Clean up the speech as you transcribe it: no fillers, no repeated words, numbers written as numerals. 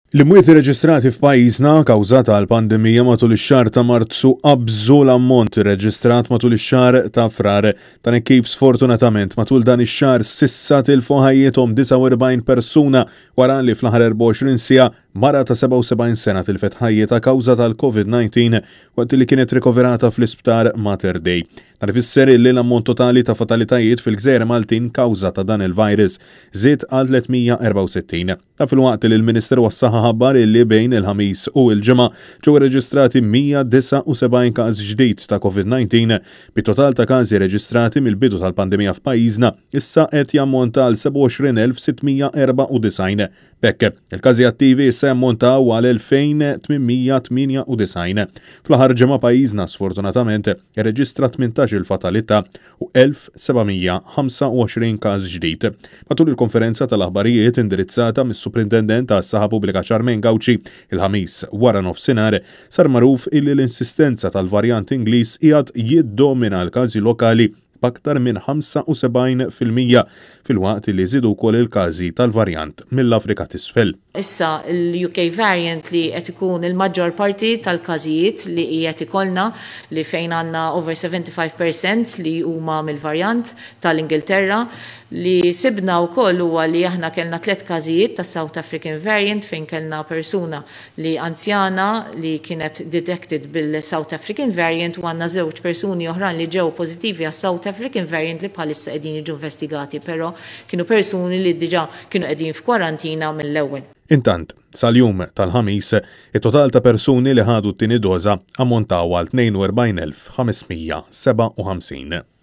L-imwiet irreġistrati f'pajjiżna kawża tal-pandemija matul ix-xahar ta' Marzu qabżu l-ammont irreġistrat matul ix-xahar ta' Frar. Dan hekk kif sfortunatament matul dan ix-xahar s'issa tilfu ħajjithom 49 persuna wara li fl-aħħar 24 siegħa mara ta' 77 sena tilfet ħajjitha kawża tal-COVID-19 waqt li kienet rikoverata fl-isptar Mater Dei. Dan ifisser li l-ammont totali ta' fatalitajiet fil-gżejjer Maltin kawża ta' dan il-virus żied għal 364. Dan filwaqt li l-Ministeru għas-Saħħa ħabbar li bejn il-Ħamis u l-Ġimgħa ġew irreġistrati 179 każ ġdid ta' COVID-19, bit-total ta' każi reġistrati mill-bidu tal-pandemija f'pajjiżna issa qed jammonta għal 27,694. B'hekk, il-każi attivi issa jammontaw għal 2,898. Fl-aħħar ġimgħa pajjiżna sfortunatament irreġistra 18-il fatalità u 1,725 każ ġdid. Matul il-konferenza tal-aħbarijiet indirizzata mis-Suprintendent għas-Saħħa Pubblika Charmaine Gauci il-Ħamis wara nofsinhar, sar magħruf illi l-insistenza tal-varjant Ingliż qiegħed jiddomina l-każi lokali b'aktar minn 75% filwaqt li żiedu wkoll il-każi tal-varjant mill-Afrika t'Isfel. Issa l-UK variant li qed ikun il-maġġor parti tal-każijiet li qiegħed ikollna li fejn għandna over 75% li huma mill-varjant tal-Ingilterra. Li sibna wkoll huwa li aħna kellna tlett każijiet ta' South African variant fejn kellna persuna li anzjana li kienet detected bil-South African variant u għandna żewġ persuni oħrajn li ġew pożittivi għas-South African variant li bħalissa qegħdin jiġu investigati però kienu persuni li diġà kienu qegħdin f'kwarantina mill-ewwel. Intant, sal-jum tal-Ħamis, it-total ta' persuni li ħadu t-tieni doża ammontaw għal 42,557.